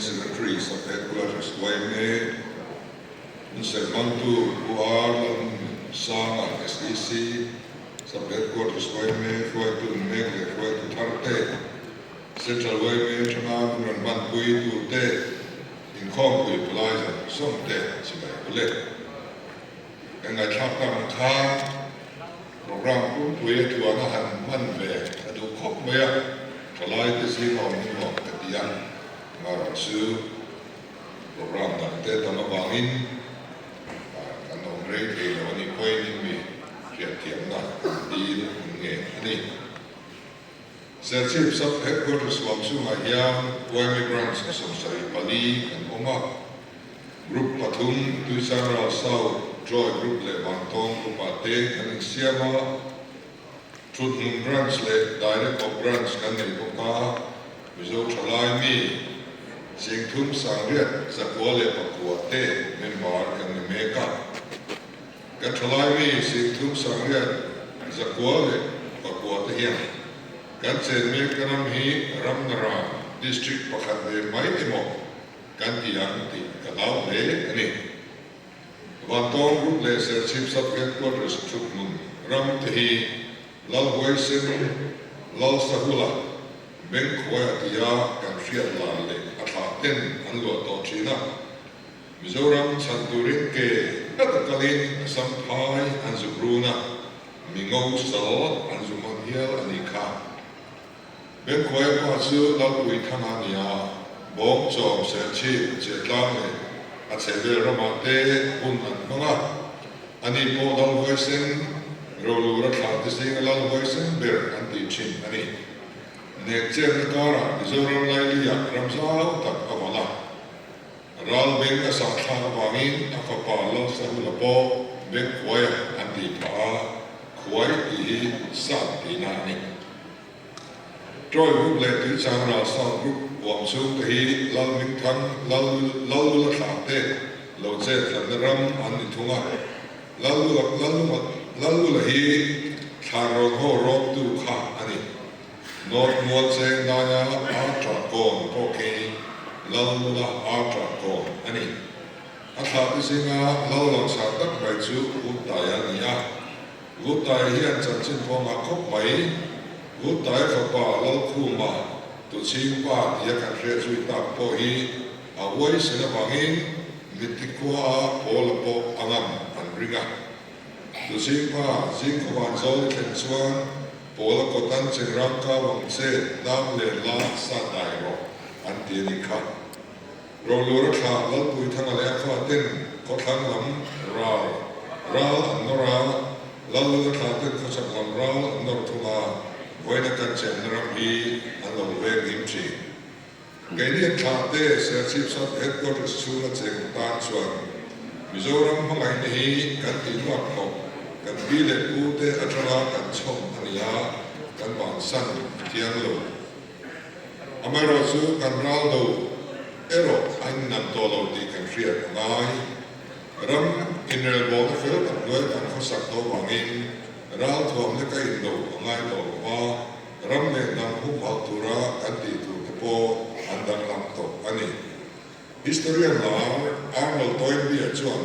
Cemetery Sub Headquarters yma Hunserh hmangtu Pu R Lalsanga SEC Sub Headquarters yma hruaitu ni mek leh hruaitu thar te, Central yma atanga min rawn hmanpui tute inkhawmpui palai zawng zawng te chibai ule. Kan ngaihthlak tak ang khan program pumpui a tluan a han hman ve a duh khawp mai a, thalai te zing a awm hi nuam ka ti a, amaherawh chu program dang te tam avangin kan awm rei thei lo a nih pawhin in mi hriatthiamna an dil an ngen a ni. Serchhip Sub Headquarters huam chhungah hian yma Branch 74 kan awm a. Group pathum, Tuichangral South, Joy Group leh Vantawng Group ah te kan insiam a. Thuthmun Branch leh Direct of Branch kan nei bawk a. Mizo thalai mi, Singthum Sangriat, Zakua leh Pakua te member kan ni mek a. Kan thalai mi, Singthum Sangriat, Zakua leh Pakua te hian kan chen mek ram hi Ramnara District pakhat ve mai emaw Kan ti ang tih ka hlau hle a ni. Vantawng Group leh Serchhip Sub Headquarters thuthmun ram te hi Lalhuaisen, Lalsahula, Bengkhuaia tia kan hriat lan leh a thlah ten an luah tawh thin a. Mizoram chhan turin ke nata kalin Assam phai an zuk run a, mingo sal an zu hman hial a nih kha. Bengkhuaia pa chu Lalpui Thanga a ni a, Bawng chawm Serchhip Chetlang leh a chhehvel ramah te hun an hmang a. Ani pawh Lalhuaisen Rolura thlah te zinga Lalhuaisen ber an tih thin a ni. Nek chenna karah Mizoram Laili-ah ram zau tak a valh a. Ral beng a sah thlak avangin a fapa Lalsahula pawh Bengkhuaia an tih phah a, khuai tih hi sat tihna a ni. Troy Group leh Tuichang Ral South Group huam chhung te hi Lalhmingthang, Lallula thlah te lo chet tlatna ram an ni thung a. Lallula hi Thlanrawn haw rawktu kha a ni. North Mual cheng daia ar ṭah kawn pawh khi Lallula ar ṭah kawn a ni. A thlahte zinga lal langsar tak mai chu Vuttai a ni a. Vuttai hian chanchin pawngah khawp mai. Vuttai fapa Lalkhuma Tuchhingpa tia kan hriat zui tak pawh hi a uaisen avangin mitthi khuaa Pawla pawh a ngam an ring a. Tuzingpa zingkhawvan zawl i thlen chuan Pawla kawtan chengrang kau ang che dam len la sa dai rawh an ti a nih kha. Rolura thlah Lalpuithanga leh a fa ten khawthlang lam ral ral an nawr a, Lallula thlah ten khawchhak lam ral an nawr thung a, vawiina kan chenna ram hi an lo veng him thin. Keini an thlah te Serchhip Sub Headquarters chhunga cheng tan chuan Mizoram hmangaihna hi kan tih luak hlawk, kan pi leh pu te atanga kan chhawm a ni a, kan bansan a thiang lo. Amaherawh chu kan ral do erawh a innam tawh lo tih kan hriat a ngai. Ram inrelbawlna fel tak hnuai kan khawsak tawh vangin ralthuam leka indo a ngai tawh lo va, Ram leh hnam humhalh tura kan tih tur te pawh an danglam tawh a ni. Historian lar Arnold Toynbee-a chuan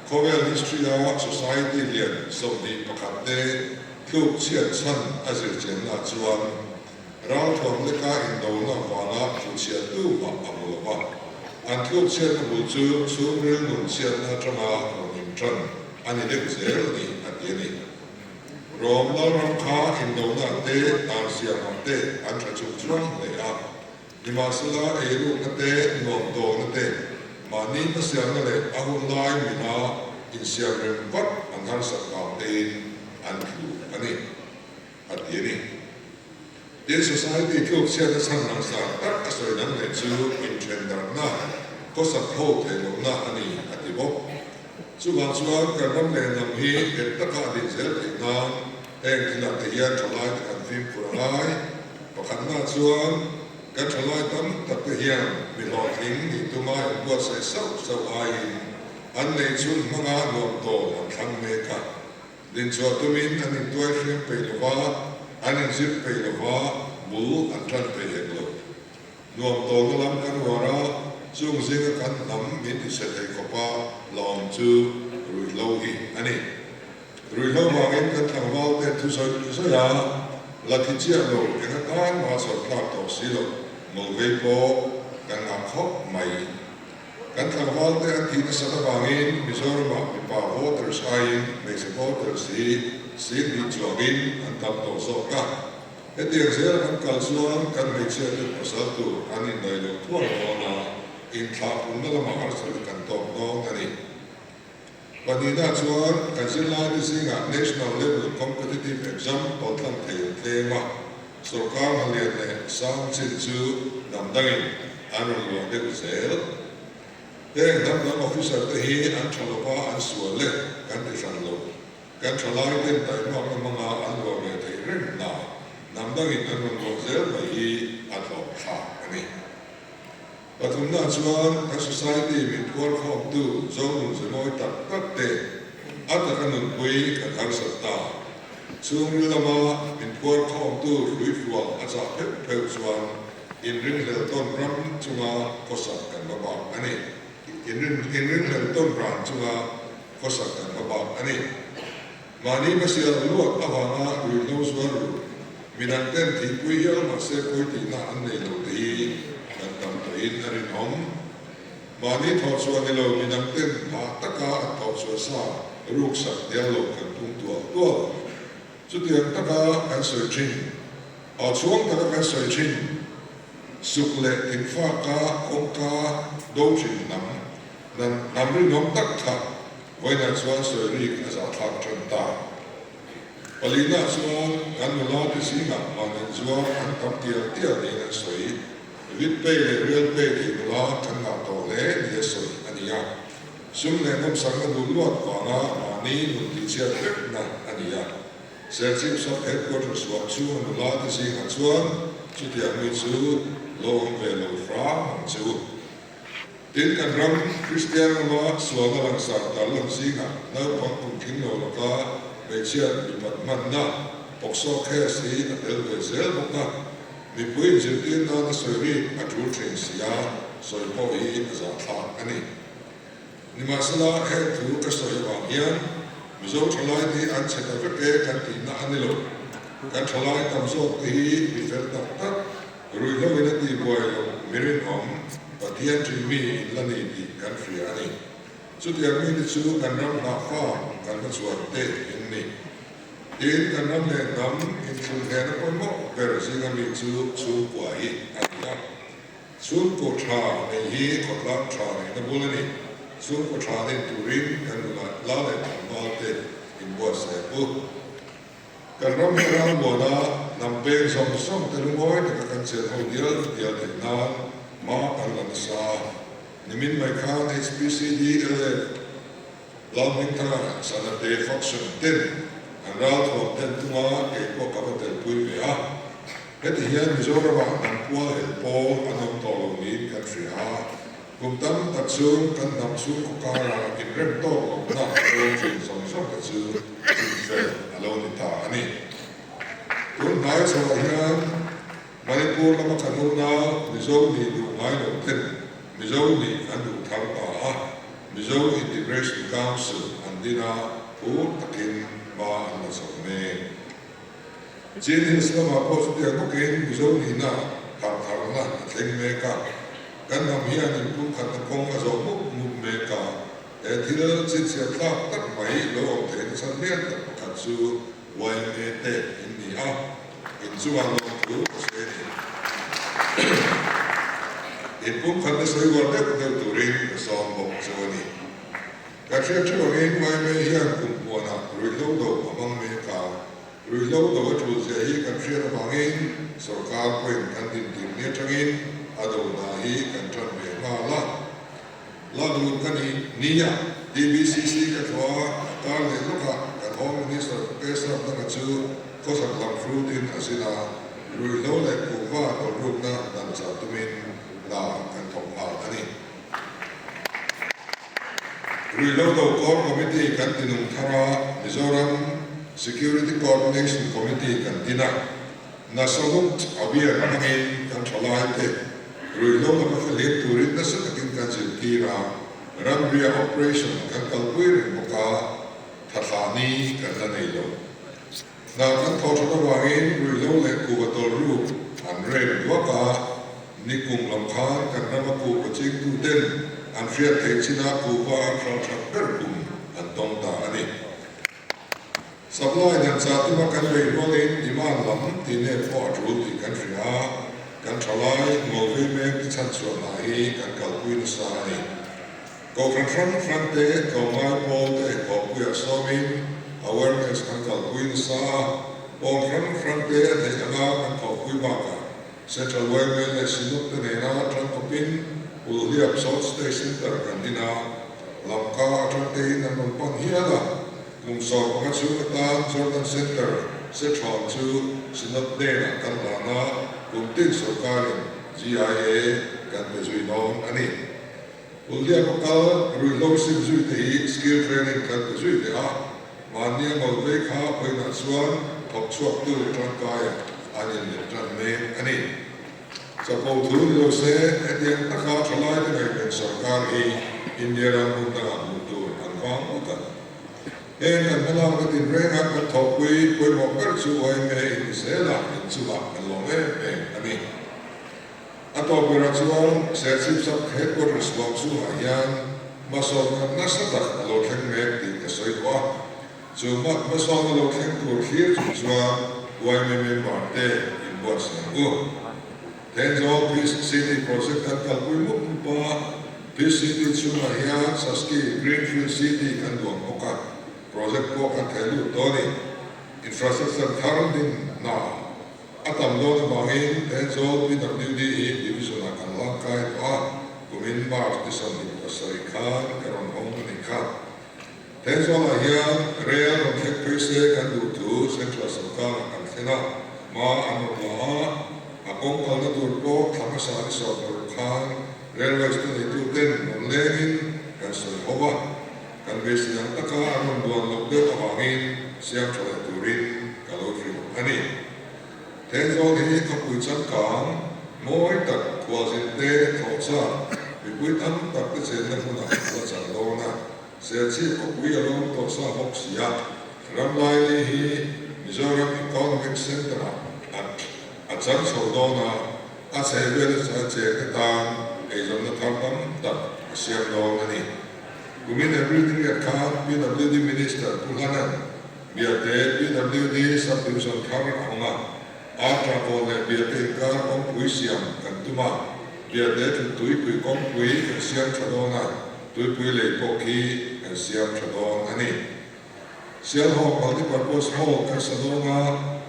khawvel history-a society lian 21 te tluk chhiat chhan a zirchianna chuan ralthuam leka indona vanga tluchhiat tu mah a hmu lo va, an tluk chhiatna bul chu chhungril nun chhiatna atanga rawn inṭan a ni deuh zel a ni, a ti a ni. Rom Lalram kha indona te, dan siamah te an tha chuk chuang hle a. Nimahsela, eirukna te, nuamtawlna te, mahni hmasialna leh a hun lai mila insiam rem vat an harsat vang tein an tlu a ni, a ti a ni. Tin, society tluk chhiatna chhan langsar tak a sawi dang leh chu inthendarhna, khawsak ho theih lohna a ni, a ti bawk. Chuvang chuan kan ram leh hnam hi nghet taka a din zel theih nan heng thilah te hian thalai te kan fimkhur a ngai. Pakhatna chuan kan thalai tam tak te hian mi hlawhtling nih tuma inbuatsaih sauh sauh aiin an neih chhun hmanga nuam tawl an thlang mek a. Dinchhuah tumin an intuai hriam peih lo va, an inzir peih lo va, bul an tan peih hek lo. Nuam tawlna lam kan uar a, chung zinga kan hnam min ti chhe thei khawpa la awm chu ruihhlo hi a ni. Ruihhlo vangin kan tlangval te thu sawi sawi a, la thi chiah lo eng atan mah chawlh tlak tawh si lo, ngawlvei pawh kan ngah khawp mai. Kan tlangval te an thih nasat avangin Mizoramah mipa voters aiin hmeichhe voters hi 20,000 chuangin an tam tawh zawk a. Hetiang zela kan kal chuan kan hmeichhia ten pasal tur an indaih loh thuai dawn a, inthlahpunna lamah harsatna kan tawk dawn a ni. Pahnihna chuan kan zirlaite zingah National Level Competitive Exam tawltlang thei an tlem a, sawrkar hna lian leh sang chin chu hnam dangin an rawn luah deuh zel. Heng hnam dang officer te hi an tha lova an sual e kan ti hran lo. Kan thalai ten taihmakna hmanga an luah ve theih reng hna hnam dangin an rawn luah zel mai hi a tlawm thlak a ni. Pathumna chuan kan society min phuar khawmtu Zonun zemawi tak tak te a taka nunpui kan harsat ta. Chhungril lama min phuar khawmtu hruihrual a chah pheuh pheuh chuan inringhlel tawn ram chunga khawsak kan va bak a ni. Inringhlel tawn ran chunga khawsak kan va bak a ni. Mahni hmasial luat avanga ruihhlo zuar ru, midang ten thihpui hial mahse pawi tihna an nei lo te hi kan tam tawhin a rinawm. Mahni thawhchhuah ni lo midang ten hah taka an thawhchhuah sa ruksak hnial lo kan pung tual tual. Chutiang taka kan sawi thin, a chhuang taka kan sawi thin, suk leh thingfaka kawngka do thin hnam, hnam rinawm tak kha Vawiinah chuan sawi rik a zahthlak tan ta. Palina chuan kan nula te zingah mahni zuar an tam tial tial niin an sawi. Rit pay leh real pay thei nula kan ngah tawh hle nia sawi a ni a. Sum leh nawmsakna duh luat vanga mahni nun tihchhiat vekna a ni a. Serchhip Sub Headquarters huam chhunga nula te zingah chuan chutiang mi chu lo awm ve lo hram ang che u. Tin, kan ram Kristian rama sualna langsar tarlan zingah naupang kum tling lo laka hmeichhiat mipat hmanna POCSO case hi a tel ve zel bawk a, mipui inzirtir nana sawi rik a tul thin si a, sawi pawh hi a zahthlak a ni. Nimahsela, heng thu ka sawi avang hian Mizo thalai te hi an chhe ta vek e kan tihna a ni lo. Kan thalai tam zawk te hi mi fel tak tak, Ruihhlo in a tih buai loh mi rinawm Pathian ṭin mi in la ni tih kan hria a ni. Chutiang mite chu kan ram hnahfa kan hmachhuan te in ni. Tin, kan ram leh hnam inthlunhlehna pawimawh ber zinga mi chu chhungkua hi a ni a. Chhungkaw ṭha neih hi khawtlang ṭha neihna bul a ni. Chhungkaw ṭha nen turin kan nula la leh tlangval te inbuatsaih ang u. Kan ram hi ralmuana hnam peng zawng zawng te lungawi taka kan chen ho dial dial theih nan hma kan la nasa a. Nimin mai khan HPCDLF Lalhmingthanga Sanate Faction ten an ralthuam ten tunga kei pawh ka va telpui ve a. Heti hian Mizoramah hnam pual hel pawl an awm tawh lo niin kan hria a. Kum tam tak chhung kan hnam chhungkaw karah inrem tawk lohna a lo thin zawng zawng te chu chinfel a lo ni ta a ni. Tun hnai chhoah hian Manipur lama kan unau Mizo nih duh ngai lo ten Mizo nih an duh thar ta a, Mizo Integration Council an din a, phur takin hma an la chho mek. Chin Hills lamah pawh chutiang bawkin Mizo nihna harh tharna a thleng mek a, kan hnam hian inpumkhatna kawng a zawh mup mup mek a, he thil chhinchhiah thlak tak mai lo awm theihna chhan lian tak pakhat chu yma te in ni a, inchungah lawmthu ka sawi a ni. Inpumkhatna sawi uar deuh deuh turin ka sawm bawk chu a ni. Ka hriat theuh angin yma hian kum huanah ruihhlo do a hmang mek a, ruihhlo do a tul zia hi kan hriat avangin sorkar pawhin kan dintir ni atangin a do hna hi kan tan ve nghal a. Laklut ka nih nia TBCC ka tlawh a, a kar leh lawkah kan Home Minister Professor Danga chu khawsak lam hrutin a zin a, ruihhlo leh kuhva tawlhrukna dan chah tumin hna kan thawk nghal a ni. Ruihhlo Do Core Committee kan tinung thar a, Mizoram Security Coordination Committee kan din a, Nasha Mukt Abhiyan hmangin kan thalai te Ruihhlo laka fihlim turin nasa takin kan zirtir a, ramria operation kan kalpui reng bawk a, thathlah ni kan la nei lo. Hna kan thawh that avangin ruihhlo leh kuhva tawlh ruk an rem duak a, nikum lam khan kan rama kuhva chingtuten an hriat theih chinah kuhva an hralh that ber kum an tawng ta a ni. Supply dan chah tuma kan beih rualin demand lam tih nep pawh a tul tih kan hria a, kan thalai ngawlvei mek te chhanchhuah hna hi kan kalpui nasa a ni. Kohhran hrang hrang te tlawmngai pawl te thawhpuiah sawmin awareness kan kalpui nasa a, pawl hrang hrang te a theih anga kan thawhpui bakah Central Yma leh Synod te nena tangkawpin Ulhliap South State Centre kan din a, Lamka atang tein an rawn pan hial a. Kum 15 chhung atan Jordan Centre Sethrawn chu Synod hnenah kan hlan a, kum tin sorkarin GIA kan pe zui dawn a ni. Ulhliap a kal ruihhlo sim zui te hi skill training kan pe zui leh a, mahni a ngawlh vei kha vawiinah chuan thawk chhuaktu tangkaia an inlet tan mek a ni. Chapo thu ni lo se, hetiang taka thalaite ngaihven sorkar hi India ram hmun dangah hmuh tur an vang ngawt ang. Heng kan hmalakna tinrenga kan thawhpui pawimawh ber chu yma in ni zel a, inchungah kan lawm em em a ni. A tawp berah chuan Serchhip Sub Headquarters lawm chhungah hian hmasawnna nasa tak a lo thleng mek tih ka sawi duh a. Chu hmasawnna lo thleng tur thlir chung chuan yma member te inbuatsaih ang u. Thenzawl Peace City project kan kalpui mup mup a, Peace City chhungah hian Saski Greenfield City kan duang bawk a, project pawh kan thei lut dawn a ni. Infrastructure thar din hna A tam dawn avangin Thenzawl PWD hi Division-ah kan lak kai tawh a, kumin March ni 27 khan ka rawn hawng a nih kha. Thenzawlah hian rel rawn thleng phei se kan duh thu Central sawrkarah kan thlen a, hma an rawn la a, a kawng kalna tur pawh thla hmasa ni 16 khan Railways te neituten rawn lengin kan sawi ho a, kan beisei ang taka an rawn duan loh deuh avangin siam tha leh turin ka lo hrilh a ni. Thenzawl hi khawpui changkang mawi tak khualzin te thlawh chak mipui tam tak te chenna hmunah a la chang dawn a, Serchhip khawpui a lawm tawh sa bawk si a, Ramlaili hi Mizoram Economic Centre-ah a chang chho dawn a, a chhehvel a chengte tan eizawnna thar tam tak a siam dawn a ni. Kumin April ni riat khan PWD Minister Pu Hlanan Biate PWD Sub-Division thar a hawng a, Artra kawn leh Biate inkar kawngpui siam kan tum a, Biate chu tuipui kawngpui kan siam tha dawn a, tuipui lei pawh khi kan siam tha dawn a ni. Sialhawk Multipurpose Hall kan sa dawn a,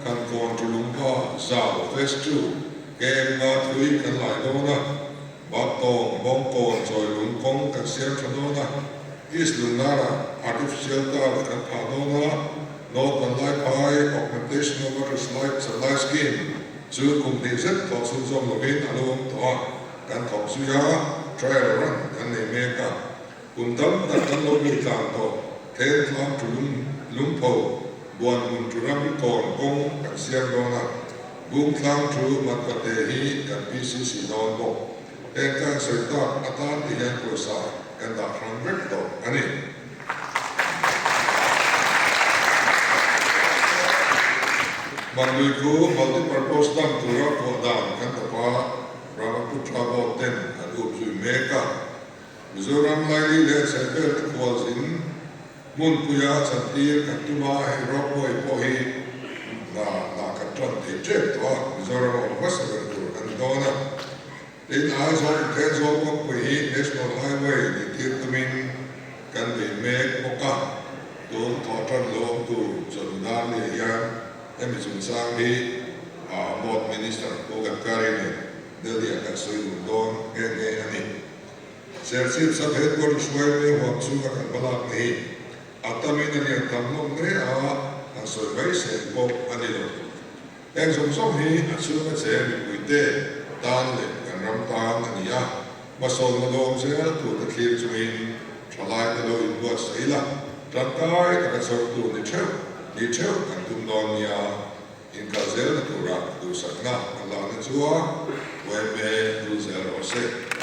kan kawn chu lungpa zau Phase ii KM nga thui kan lai dawn a, Baktawng, Bawngkawn, Chawilung kawng kan siam tha dawn a, East Lungnara artificial turf kan phah dawn a, North Vanlaiphai Augmentation of Water Supply Scheme chu kum hnih zet thawh chhunzawm lovin a lo awm tawh a, kan thawk zui a, trial run kan nei mek a. Kum tam tak kan lo bei tlang tawh, Thentlang tu lungpho, Buanhmun tu ram kawn kawng kan siam dawn a, Bungtlang tu Matpate hi kan PCC dawn bawk. Heng ka sawi tak atan ti hian pawisa kan dah hrang vek tawh a ni. Hmanlui khu multipurpose dam tura kuah dan kan tawp a, Brahmaputra board ten an up zui mek a. Mizoram laili leh chhehvel te khualzin hmunpuia chantir kan tum a, hei ropeway pawh hi hna hna kan tan thei tep tawh a, Mizoram a awm hmasa ber tur a ni dawn a. Tin, Aizawl Thenzawl kawngpui hi National Highway nih tir tumin kan bei mek bawk a, tun thawh tan lo awm tur chawhnu dar leh hian hemi chungchang hi Mawt Minister Pu Gadkari nen Delhi-ah kan sawi dun dawn nghe nghe a ni. Serchhip Sub Headquarters yma huam chhunga kan hma lakna hi a tamin a lian tham hlawm hle a, han sawi mai sen pawh a ni lo. Heng zawng zawng hi a chhunga che mipuite tan leh kan ram tan a ni a, hmasawnna lawm zel turte thlir chungin thalaite lo inbuatsaih ila, tangkai taka chhawrtu ni theuh ni theuh kan tum dawn nia. Inkal zelna tura duhsakna a lakna chu a yma vul zel rawh se.